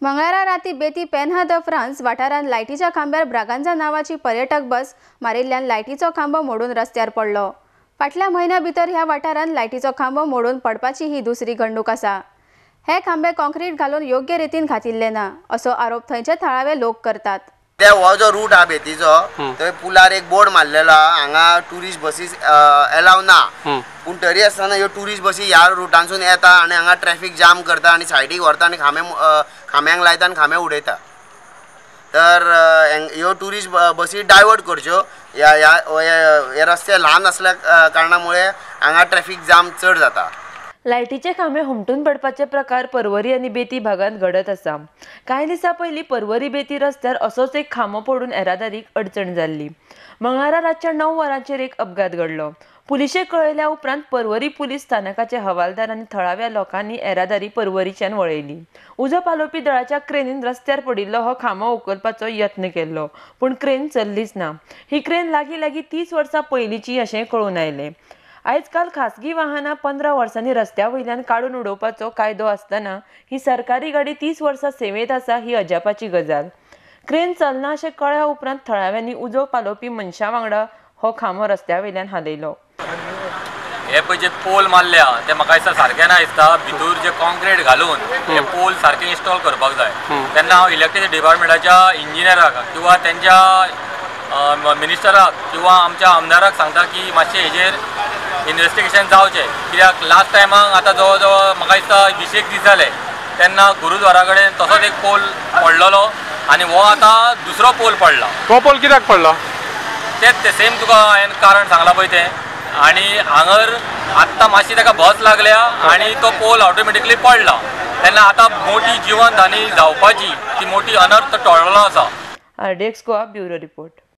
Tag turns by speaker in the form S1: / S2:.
S1: मंगळारा राती बेती Penha the France वाठारांत लायटीच्या खांब्यार ब्रागांझा नावाची पर्यटक बस मारिल्ल्यान लायटीचो खांबो मोडून रस्त्यार पडलो. फाटल्या म्हयन्या भितर ह्या वाठारांत लायटीचो खांबो मोडून पडपाची ही दुसरी घडणूक आसा. हे खांबे कॉन्क्रीट घालून योग्य रितीन घातिल्ले ना असो आरोप थंयचे थळावे लोक करतात.
S2: ते हो जो रूट आहा बेतीचो थंय पुलार एक बोर्ड मारलेलो आहा, हांगा टुरिस्ट बसीस एलाव ना, पूण तरी आसतना ह्यो टुरिस्ट बसी ह्या रुटांसून येता आनी हांगा ट्रॅफिक जाम करता आनी सायडीक व्हरता आनी खांब्यांक लायता आनी खांबे उडयता. तर ह्यो टुरिस्ट बसी डायवर्ट करच्यो. ह्या रस्ते ल्हान आसल्या कारणामुळे हांगा ट्रॅफिक जाम चड जाता.
S3: लायटीचे खांबे हुमटून पडपाचे प्रकार पर्वरी आनी बेती भागांत घडत आसा. कांय दिसां पयलीं पर्वरी बेती रस्त्यार असोच एक खांबो पडून येरादारीक अडचण जाल्ली. मंगळारा रातच्या 9 वरांचेर एक अपघात घडलो. पुलिशेक कळयल्या उपरांत पर्वरी पुलीस स्थानकाचे हवालदार आनी थळाव्या लोकांनी येरादारी पर्वरीच्यान वळयली. उजो पालोवपी दळाच्या क्रेनीन रस्त्यार पडिल्लो हो खांबो उखलपाचो यत्न केल्लो, पूण क्रेन चल्लीच ना. ही क्रेन लागीं लागीं 30 वर्सां पयलींची अशें कळून आयलें. आयजकाल खासगी वाहनां 15 वर्सांनी रस्त्या वयल्यान काडून उडोवपाचो कायदो आसतना ही सरकारी गाडी 30 वर्सां सेवेंत आसा ही अजापाची गजाल. क्रेन चलना अशें कळ्ळ्या उपरांत थळाव्यांनी उजो पालोवपी मनशां वांगडा हो खांबो रस्त्या वयल्यान हालयलो.
S4: हे पळय जे पोल मारल्या ते म्हाका दिसता सारकें ना दिसता. भितर जे कॉन्क्रीट घालून हे पोल सारके इन्स्टॉल करपाक जाय. तेन्ना हांव इलेक्ट्रिसिटी डिपार्टमेंटाच्या इंजिनियराक किंवा तेंच्या मिनिस्टराक किंवा आमच्या आमदाराक सांगता की मातशें हेजेर इन्वेस्टिगेशन जावचें. कित्याक लास्ट टायमाक आतां जवळ जवळ म्हाका दिसता 20 दीस जाले तेन्ना गुरुद्वारा कडेन तसोच एक पोल पडलेलो आनी हो आतां दुसरो पोल पडला.
S5: तो पोल कित्याक पडला
S4: तेच ते सेम तुका हांवें कारण सांगलां पळय तें. आनी हांगर आत्तां मातशी ताका बस लागल्या आनी तो पोल ऑटोमॅटिकली पडला. तेन्ना आतां मोठी जिवन हानी जावपाची ती मोठी अनर्थ टळलेलो आसा.
S3: RDX Goa bureau report.